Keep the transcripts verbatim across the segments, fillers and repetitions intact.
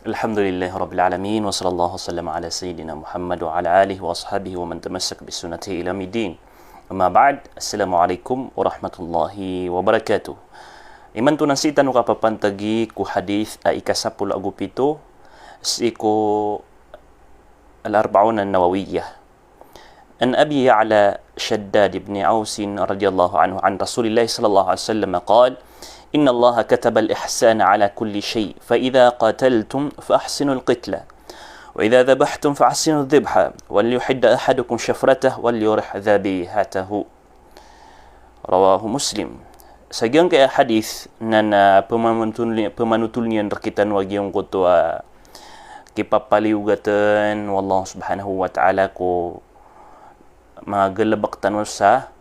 Alhamdulillahi Rabbil Alamin, wa sallallahu wa sallam ala Sayyidina Muhammad wa ala alihi wa ashabihi wa man tamassak bi sunnatihi ila yawmiddin. Amma ba'd, Assalamu alaikum warahmatullahi wabarakatuh. Imanto na sii tano kapapantagi ko hadith a ika sapolo ago pito sii ko Al-Arba'un An-Nawawiyyah. عن أبي يعلى شداد بن أوس رضي الله عنه عن رسول الله صلى الله عليه وسلم قال: إن الله كتب الإحسان على كل شيء، فإذا قتلتم فأحسنوا القتلة، وإذا ذبحتم فأحسنوا الذبحة، وليحد أحدكم شفرته وليرح ذبيحته. رواه مسلم. Sa giyangkaya hadith na, na pemanothol ni-, pemanothol niyan rekitano a giyangkoto a kipapaliyogaten o Allah Subhanahu wa Ta'ala ko manga galebek tano sa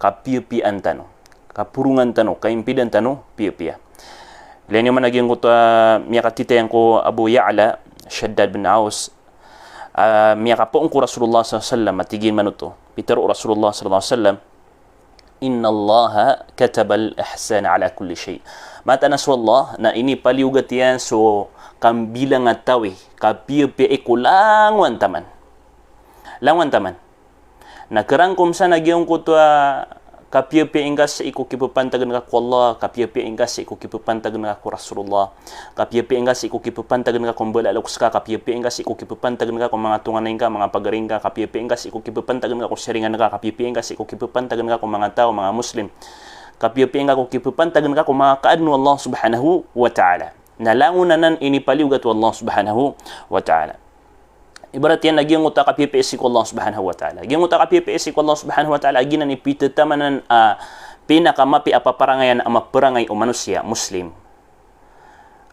kapiyapiyaan tano, kaporongan tano, kaimpidan tano piyapiya. Ilay niyo man a giyangkoto a miyakatitayan ko Abu Ya'la, Shaddad bin Aus, a miyakapoon ko Rasulullah sallallahu alaihi wasallam, a tig iyan manoto. Pitero o Rasulullah sallallahu alaihi wasallam, "Innallaha katabal ihsana ala kulli shay." Mataan a so Allah na inipaliyogat iyan so kambilangatawi, kapiyapiya i ko langowan taman. Langowan taman. Na kerangkom san a giyangkoto a kapiyapiya ingka sii ko kipepantagen ka ko Allah, kapiyapiya ingka sii ko kipepantagen ka ko Rasulullah, kapiyapiya ingka sii ko kipepantagen ka ko mbala a lokes ka, kapiyapiya ingka sii ko kipepantagen ka ko manga tonganay ngka, manga pagari ngka, kapiyapiya ingka sii ko kipepantagen ka ko siringan ka, kapiyapiya ingka sii ko kipepantagen ka ko manga taw, manga Muslim, kapiyapiya ingka ko kipepantagen ka ko manga kaadn o Allah Subhanahu wa Ta'ala. Na langon anan inipaliyogat o Allah Subhanahu wa Ta'ala. Ibarat iyan a giyangkoto a kapiyapiya sii ko Allah Subhanahu wa Ta'ala. Giyangkoto a kapiyapiya sii ko Allah Subhanahu wa Ta'ala, a giyanan i pitataman anan a pinakamapiya a paparangayan a maparangay o manosiya, Muslim.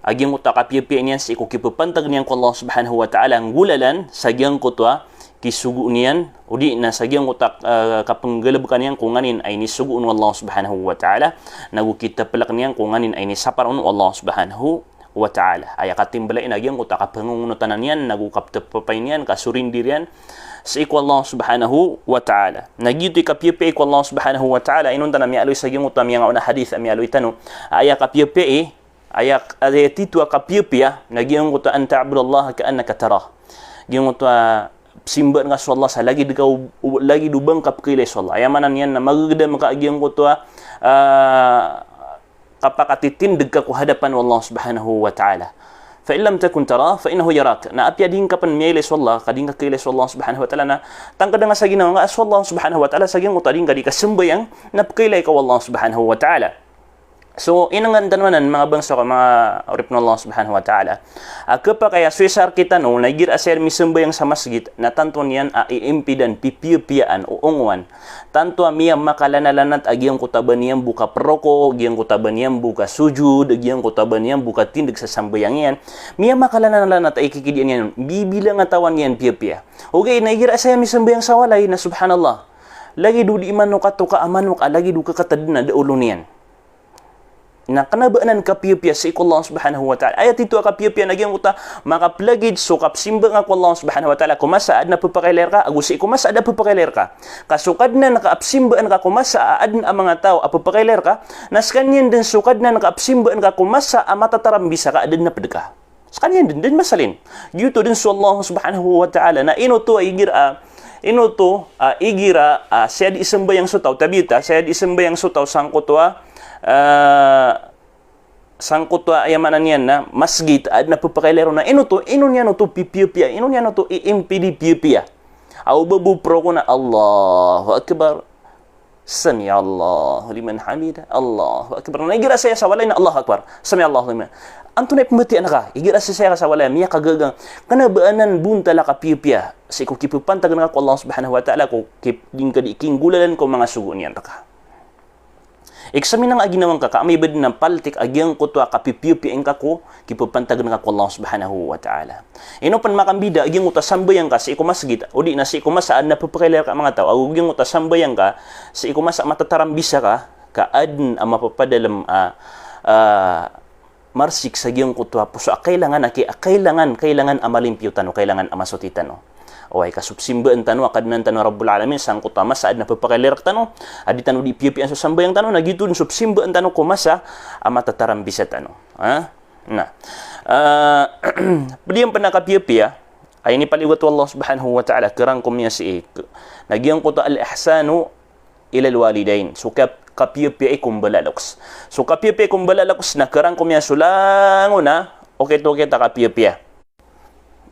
A giyangkoto a kapiyapiya niyan sii ko kipepantagen iyan ko Allah Subhanahu wa Ta'ala, nggolalan sa giyangkoto a kisogoon iyan, odi na sa giyangkoto a, eh, kapenggalebekan iyan ko nganin a inisogo o Allah Subhanahu wa Ta'ala, nago kitepelek niyan ko nganin a inisapar o Allah Subhanahu wa Ta'ala. Aya katimbelai na giyangkoto a kapengongonotan iyan, nago kapetepapay niyan, kasorindir iyan sii ko Allah Subhanahu wa Ta'ala. Na giyoto i kapiyapiya ko Allah Subhanahu wa Ta'ala, inonta na miyaaloy sa giyangkoto a miyangaona a hadith a miyaaloy tano. Aya kapiyapiya, aya, aya tito a kapiyapiya, na giyangkoto a an ta'budallaha ka'annaka tarah. Giyangkoto a simbaan ka so Allah sa lagid ka o, o, lagid o ba ngka pekailay so Allah. Aya maana niyan na magegedam ka a giyangkoto a, ah, kapakatitindeg ka ko hadapan o Allah Subhanahu wa Ta'ala. Fa in lam takun tarahu fa innahu yarak. Na apiya di ngka pen miyailay so Allah, ka di ngka kailay so Allah Subhanahu wa Ta'ala, na tangkeda ngka sa ginawa ngka so Allah Subhanahu wa Ta'ala, sa giyangkoto a di ngka di kasambayang, na pekailay ka o Allah Subhanahu wa Ta'ala. So, inengan tano anan, manga bangsa ko, manga oripen o Allah Subhanahu wa Ta'ala, a kepakay a so isa rekitano na igira a saya misambayang sa masgit, na tanto niyan a iimpidan, pipiyapiyaan o ongowan. Tanto a miyamakalanalanat a giyangkoto a ba niyan bo kaperoko, giyangkoto a ba niyan bo kasojod, giyangkoto a ba niyan bo katindeg sa sambayang iyan. Miyamakalanalanat a ikikidiyan iyan, bibilangatawan iyan piyapiya. Ogaid na igira a saya misambayang sa walay na, subhanallah, lagid o di imanok a toka a manok a lagid o kakatad na da olo niyan. Na kena ba anan kapiyapiya sii ko Allah Subhanahu wa Ta'ala. Aya tito a kapiyapiya na giyangkoto a makapelagid so kapesimbaa ngka ko Allah Subhanahu wa Ta'ala ko masa a aden a pepakailay reka, ago sii ko masa a da pepakailay reka. Ka so Kadnan ka a pesimbaan ka ko masa a aden a manga taw a pepakailay reka, na sekaniyan den so Kadnan ka a pesimbaan ka ko masa a matataram bisa ka a da den a ped ka. Sekaniyan den, da den masalin. Giyoto den so Allah Subhanahu wa Ta'ala. Na ino oto a igira, ino oto a igira, ah, saya di isambayang so taw, tabiya, saya di isambayang so taw sangkoto a, ah, sangkoto a, aya maana niyan na masgit a aden a pepakailay ron, na ino oto, ino niyan oto pipiyapiya, ino niyan oto iimpidi piyapiya. Aw ba bo peroko na Allahu Akbar. Sami'allahu liman hamidah. Allahu Akbar. Na igira saya sa walay na Allahu Akbar. Sami'allahu liman. Antonaa i pembatiya angka? Igira saya sa walay, miyakagaga. Kena ba anan bontal a kapiyapiya sii ko kipepantagan ka ko Allah Subhanahu wa Ta'ala, ko kip-, di ngka di kinggolalan ko manga sogo niyan reka. Iksamina nga a ginawa ngka ka amay ba den a paltik a giyangkoto a kapipiyapiya ingka ko kipepantagan ka ko Allah Subhanahu wa Ta'ala. Ino pen makambida a giyangkoto a sambayang ka sii ko masgit, odi na sii ko masa a aden a pepakailay reka a manga taw, ago giyangkoto a sambayang ka sii ko masa a matataram bisa ka, ka aden a mapapadalem a, a, marsik sa giyangkoto a poso a kailangan a ki-, a kailangan, kailangan a malimpiyo tano, kailangan a masoti tano. Oway, ka so pesimbaan tano a Kadnan tano a Rabbul Alamin sangkoto a masa a aden a pepakailay rektano, a di tano di piyapiyaan so sambayang tano, na giyoto den so pesimbaan tano ko masa a matataram bisa tano. Ha? Na, ah, pd iyan pn a kapiyapiya, a inipaliyogat o Allah subhanahu wa ta'ala, kerangkom iyan sii, na giyangkoto a al-ihsanu ilal walidain. So kap-, kapiyapiya i ko mbala a loks. So kapiyapiya i ko mbala a loks na kerangkom iyan so langon a okit-okit a kapiyapiya.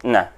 Na,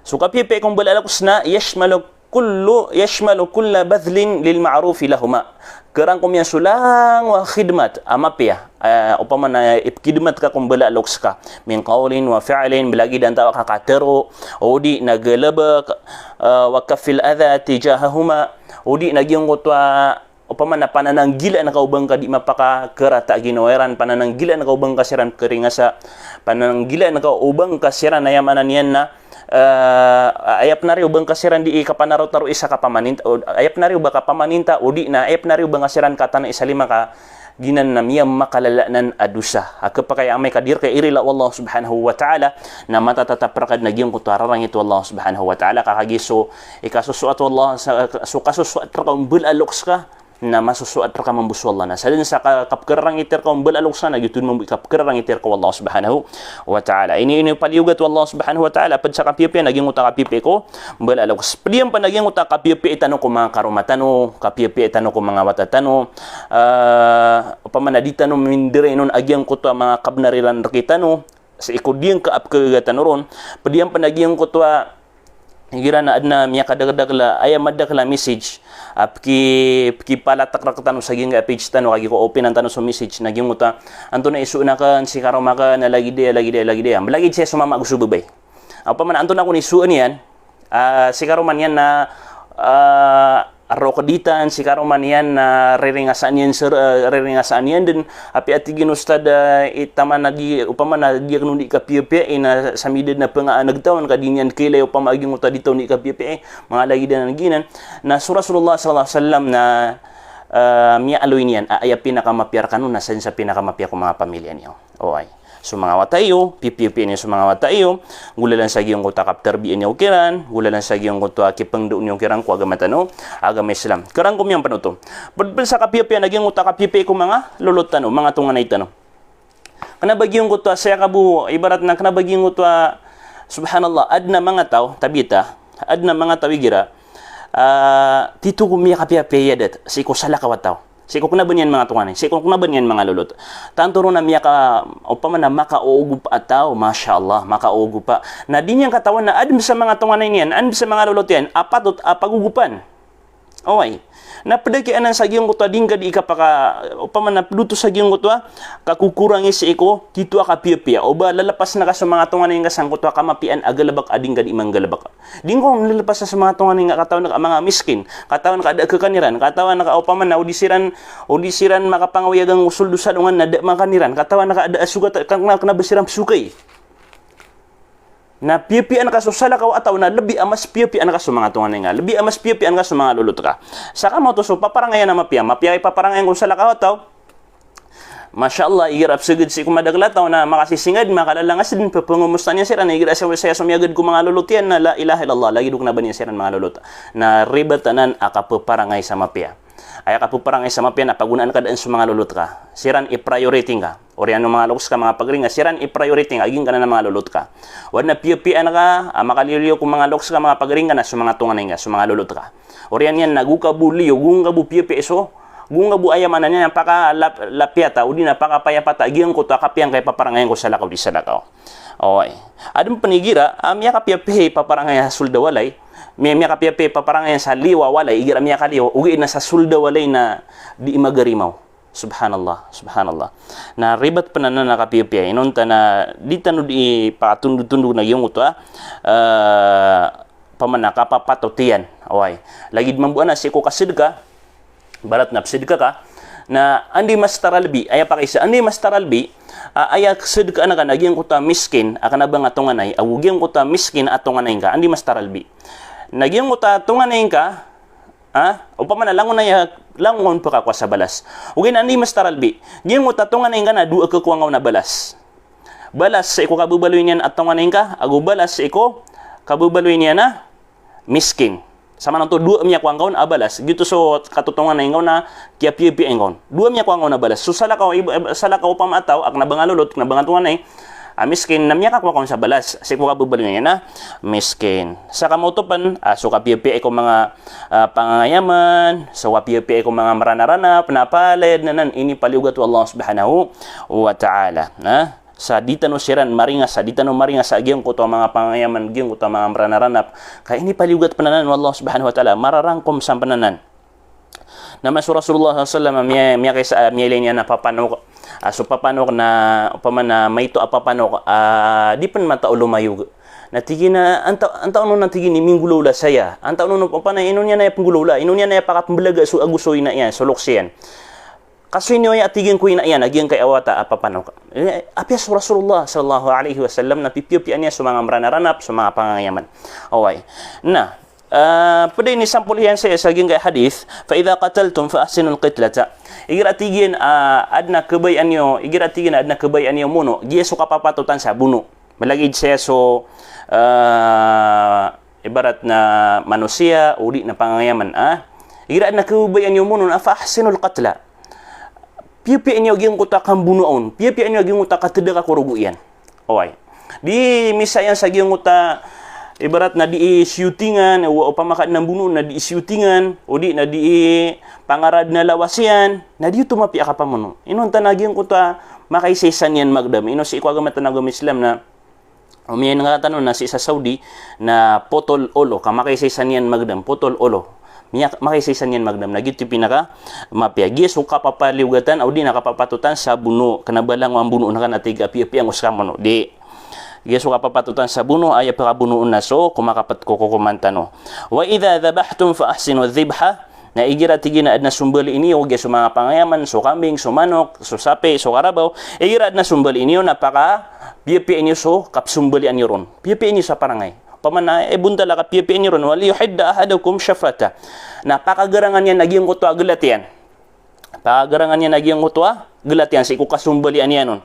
so kapiyapiya i ko mbala a loks na yashmalu kullu, yashmalu kulla badhlin lil ma'rufi lahuma. Kerangkom iyan so langon a khidmat a mapiya. Ah, opama na ipkhidmat ka ko mbala a loks ka. Min qawlin wa fi'lin, belagid antawaa ka katharo, o di na galebek, ah, wa kaffil adha tijahahuma, o di na giyangkoto a opama na panananggilaan ka o ba ngka di mapakakerata a ginawa iran, panananggilaan ka o ba ngka siran pekaringasa, panananggilaan ka o ba ngka siran, aya maana niyan na, eh, aya pn ari o ba ngka siran di kapanarotaroi sa kapamaninta, o, aya pn ari o ba kapamaninta, o di na aya pn ari o ba ngka siran katanai sa lima ka giyanan na miyamakalala anan a dosa. A kepakay amay ka di rka irila o Allah subhanahu wa ta'ala, na matatatap rka dn a giyangkoto a rarangit o Allah subhanahu wa ta'ala, ka kagiya so ikasosoat o Allah sa, so kasosoat rka o mbala a loks ka, na masosoat rka mambo so Allah. Na sadn sa ka-, kapkhararangit rka o mbala a loks ka na giyoto mambo i kapkhararangit rka o Allah subhanahu wa ta'ala. Ini, inipaliyogat o Allah subhanahu wa ta'ala pd sa kapiyapiya na giyangkoto a kapiyapiya i ko mbala a loks. Pd iyan pn a giyangkoto a kapiyapiya i tano ko manga karoma tano, kapiyapiya i tano ko manga wata tano, ah, opama na di tano mindirainon a giyangkoto a manga kabnar iran rkitano, sii ko di ngka a pkhagaga tano ron. Pd iyan pn a giyangkoto a igira na adn a miyakadakdakl a, aya madakl a message a pki-, pkipalatak rktano sa giyangkai a page tano, kagiya ko openan tano so message, na giyangkoto a, antonaa i soon akn, si karoma akn, na lagid aya, lagid aya, lagid aya. Malagid saya so mama ago so babay. Opama na antonaa kon i soon iyan, ah, si karoma niyan na, ah, rokeditan, si karoma niyan na riringasaan iyan ser-, eh, riringasaan iyan dn, apiya tig iyan ustad, eh, i taman a di, opama na di akn on di kapiyapiya i na samidad na pengaaneg tawan ka di niyan kailay opama a giyangkoto a di tawan di kapiyapiya i, manga lagid anan giyanan. Na so Rasulullah sallallahu alaihi wasallam na, eh, miyaaloy niyan a aya pinakamapiya rkano na sadn sa pinakamapiya ko manga pamilya niyo. Oway. So manga wata iyo, pipiyapiya niyo so manga wata iyo, golalan sa giyangkoto a kaptarbiya niyo kiran, golalan sa giyangkoto a kipangndao niyo kiran ko agama tano, agama Islam. Kerangkom iyan pn oto. Pd pn sa kapiyapiya na giyangkoto a kapiyapiya i ko manga lolot tano, manga tonganay tano. Kna ba giyangkoto a saya ka bo, ibarat na kna ba giyangkoto a, subhanallah, adn a manga taw, tabiya, adn a manga taw igira, ah, tito ko miyakapiyapiya i adat sii ko salakaw a taw. Sii ko kna ba niyan manga tonganay, sii ko kna ba niyan manga lolot. Tanto ron na miyaka-, opama na makaoogop a taw, masha Allah, makaoogop a. Na di niyan katawan na adn sa manga tonganay niyan, adn sa manga lolot iyan a patot a pagogopan. Oway. Na pd aki anan sa giyangkoto a di ngka di kapaka-, opama na pd oto sa giyangkoto a kakokorangi sii ko tito a kapiyapiya. O ba lalapas na ka so manga tonganay ngka sangkoto a kamapiyaan a galebek a di ngka di manggalebek. Di ngka on lalapas sa manga tonganay ngka, katawan ka a manga miskin, katawan ka a da a khakan iran, katawan ka opama na o di siran, o di siran makapangawiyagan ko soldo sa alongan na da a makan iran, katawan ka a da a sogat, kna, kna ba siran psokay. Na piyapiyaan ka so salakaw a taw na lbi a mas piyapiyaan ka so manga tonganay ngka, lbi a mas piyapiyaan ka so manga lolot ka. Saka maoto so paparangayan a mapiya, mapiya i paparangayan ko salakaw a taw. Masha Allah, igira psagad sii ko madakl a taw na makasisingad, makalalangas dn, pphangomostaan iyan siran, igira saya, saya so miyagad ko manga lolot iyan na la ilaha illallah, lagid o kna ba niyan siran manga lolot. Na ribat anan a kapaparangay sa mapiya. Aya kapaparangay sa mapiya na pagonaan ka dn so manga lolot ka. Siran i priority ngka. Oriyan o manga loks ka, manga pagari ngka, siran i priority ngka, a giyangkanan a manga lolot ka. O adn a piyapiyaan ka a makaliyo-liyo ko manga loks ka, manga pagari ngka, na so manga tonganay ngka, so manga lolot ka. Oriyan iyan na go ka bo liyo, go ngka bo piyapiyai so, go ngka bo, aya maana niyan na pakalap-, lapiyata, o di na pakapayapata a giyangkoto a kapiya ngka i paparangayan ko salakaw di salakaw. Oway. Adn pn igira a miyakapiyapiya i paparangayan sa sold a walay, miya-, miyakapiyapiya i paparangayan sa liyo a walay, igira miyakaliyo, ogaid na sa sold a walay na di magarimaw. Subhanallah, subhanallah. Na ribat pn anan a kapiyapiya, inonta na di tano di pakatondotondog na giyangkoto a, eh, opama na kapapatot iyan. Oway. Lagid mambo anan sii ko kasadka, ibarat na psadka ka, na anda i mas taralbi, aya pakaisa, anda i mas taralbi, ah, aya sadkaan ka na giyangkoto a miskin a kna ba ngka tonganay, ago giyangkoto a miskin a tonganay ngka, anda i mas taralbi. Na giyangkoto a tonganay ngka, ah, opama na langon aya, langon pkhakowa sa balas. Ogaid na anda i mas taralbi. Giyangkoto a tonganay ngka na dowa a khakowa ngka on a balas. Balas sii ko kababaloy niyan a tonganay ngka, ago balas sii ko kababaloy niyan a miskin. Samanoto dowa miyakowa ngka on a balas. Giyoto so katotonganay ngka on na kiyapiyapiya ngka on. Dowa miyakowa ngka on a balas. So salakaw, ib-, ib-, salakaw opama a taw a kna ba nga lolot, kna ba nga tonganay a miskin, na miyakakowa ka on sa balas sii ko kababalingan iyan a miskin. Sa kamaoto pn, ah, so kapiyapiya ko manga, ah, pangangayaman, so kapiyapiya ko manga Mranaranap, na palaya dn anan inipaliyogat o Allah subhanahu wa ta'ala. Na sa di tano siran maringas, sa di tano maringas sa giyangkoto a manga pangangayaman, giyangkoto a manga Mranaranap, ka inipaliyogat pn anan o Allah subhanahu wa ta'ala, mararangkom san pn anan. Na maso Rasulullah sallallahu alaihi wasallam, miya-, miyakaisa, miyailay niyan a papanok, ah, so papanok na, opama na maito a papanok, ah, di pn matao lomayog. Na tig iyan a, antaa, antaa on na tig iyan i minggolawla saya. Antaa on, opama na ino niyan aya pnggolawla, ino niyan aya pakapmblaga so ago so ina iyan, so loks iyan. Kasoy niyo aya tig iyan ko ina iyan a giyangkai a wata a papanok. Eh, apiya so Rasulullah sallallahu alaihi wasallam na pipiyapiyaan iyan so manga Mranaranap, so manga pangangayaman. Oway. Na, ah, pd a inisampol iyan sa, sa giyangkai a hadith, "Fa idha qataltum fa ahsinul qitlata." Igira tig iyan, ah, adn a kabayaan iyo, igira tig iyan adn a kabayaan iyo mono, giya so kapapatotan sa bono. Malagid saya so, ah, ibarat na manosiya, odi na pangangayaman, ah. Igira adn a kabayaan iyo mono na fa ahsinul qatla. Piyapiyaan iyo giyangkoto a kambonoa on, piyapiyaan iyo giyangkoto a katdaka ko rogo iyan. Oway. Di misa iyan sa giyangkoto a ibarat na di i shootingan, o opama ka adn a mbono na di i shootingan, odi na di i pangarad na lawas iyan, na di oto mapiya a kapamono. Inonta na giyangkoto a makaisaisa niyan magdam. Ino sii ko agama tano a agama Islam na o miyaingatan on na sii sa Saudi na potol olo, ka makaisaisa niyan magdam, potol olo. Miya-, makaisaisa niyan magdam. Na giyoto i pinakamapiya. Giya so kapapaliyogatan, odi na kapapatotan sa bono, kna ba langon a mbono na kna tig a piyapiyaan ko ska mono. Di. Giya so kapapatotan sa bono, aya pakabonoon na so, komakapet ko kokoman tano. Wa idha dhabahtum fa ahsinu dhibha. Na igira tig iyan a adn a sombali niyo, giya so manga pangangayaman, so kambing, so manok, so sapi, so karabaw, igira adn a sombali niyo na paka, piyapiyaan iyo so kapsombalian iyo ron. Piyapiyaan iyo sa parangay. Opama na, eh, bontal a kapiyapiyaan iyo ron, "Wal yuhidda ahadukum shafrata." Na pakagarangan iyan a giyangkoto a glat iyan. Pakagarangan iyan a giyangkoto a glat iyan sii ko kasombalian iyan on.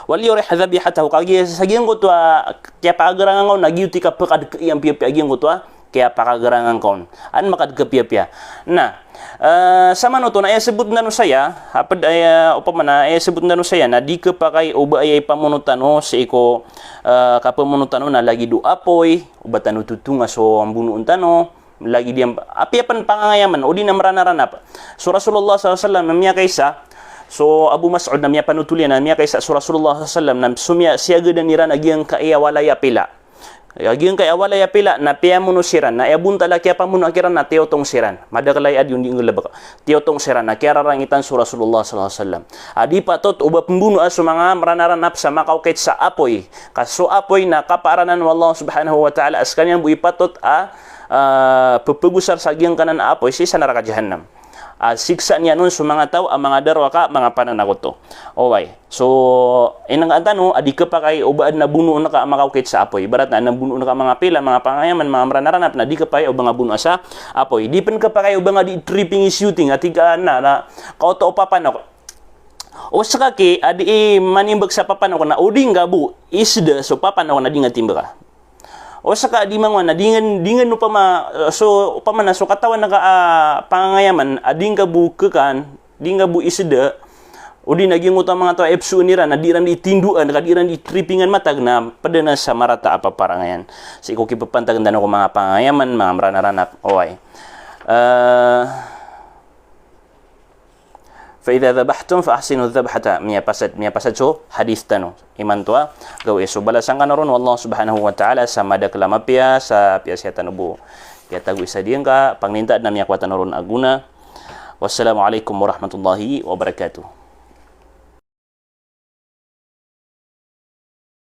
"Wal yurih dhabihatahu," kagiya sa giyangkoto a kiyapakagarangan ka on, na giyoto i kapakadka iyan piyapiya a giyangkoto a kiyapakagarangan ka on. An makadka piyapiya. Na, eh, samanoto na aya sabotn tano saya, a pd aya, opama na aya sabotn tano saya, na di khapakay o ba aya ipamono tano sii ko, eh, kapamono tano na lagid o apoy, o ba tano totonga so ambonoon tano, lagid iyan, apiya pn pangangayaman, odi na Mranaranap. So Rasulullah sallallahu alaihi wasallam na miyakaisa, so Abu Mas'ud na miyapanotol iyan na miyakaisa so Rasulullah sallallahu alaihi wasallam na so miya-, siyagadan iran a giyangkai a walay a pila. A giyangkai a walay a pila na piyamono siran, na aya bontal a kiyapamonoa kiran na tiyotong siran. Madakel a aya di on di nggalebek. Tiyotong siran, na kiyararangitan so Rasulullah sallallahu alaihi wasallam a di patot o ba pmbonoa so manga Mranaranap sa makaokit sa apoy. Ka so apoy na kapaaranan o Allah subhanahu wa ta'ala a skaniyan bo i patot a, ah, pphagosar sa giyangkanan a apoy sii sa naraka jahannam. A siksa niyan on so manga taw a manga darowaka, manga pananakoto. Oway. So, inenggaan tano a di khapakay o ba adn a bonoon ka a makaokit sa apoy. Ibarat na adn a bonoon ka a manga pila, manga pangangayaman, manga Mranaranap, na di khapakay o ba nga bonoa sa apoy. Di pn khapakay o ba nga di tripping i shooting, a tig ka na, na, kaoto o papanok. O ska ki, a di i manimbag sa papanok na o di nga bo isda so papanok na di nga timbaka. O ska di mangowa na di nga, di nga opama, eh, so, opama na so katawan ka a pangangayaman, a di nga bo khakan, di nga bo isda, odi na giyangkoto a manga taw a ipsoon iran, na di iran di tindoan, ka di iran di trippingan matag na pd anan sa marata a paparangayan. Sii ko kipapantag tano ko manga pangangayaman, manga Mranaranap, oway. Eh, "Fa idha dhabahtum fa ahsinu dhabhata." Miyapasad, miyapasad so hadith tano. Imanto a gawii so balasan kano ron o Allah subhanahu wa ta'ala sa madakel a mapiya, sa piya siya tano bo kiyatago isa diyangka, pangninta na miyakowa tano ron a gona. Wassalamu alaikum warahmatullahi wabarakatuh.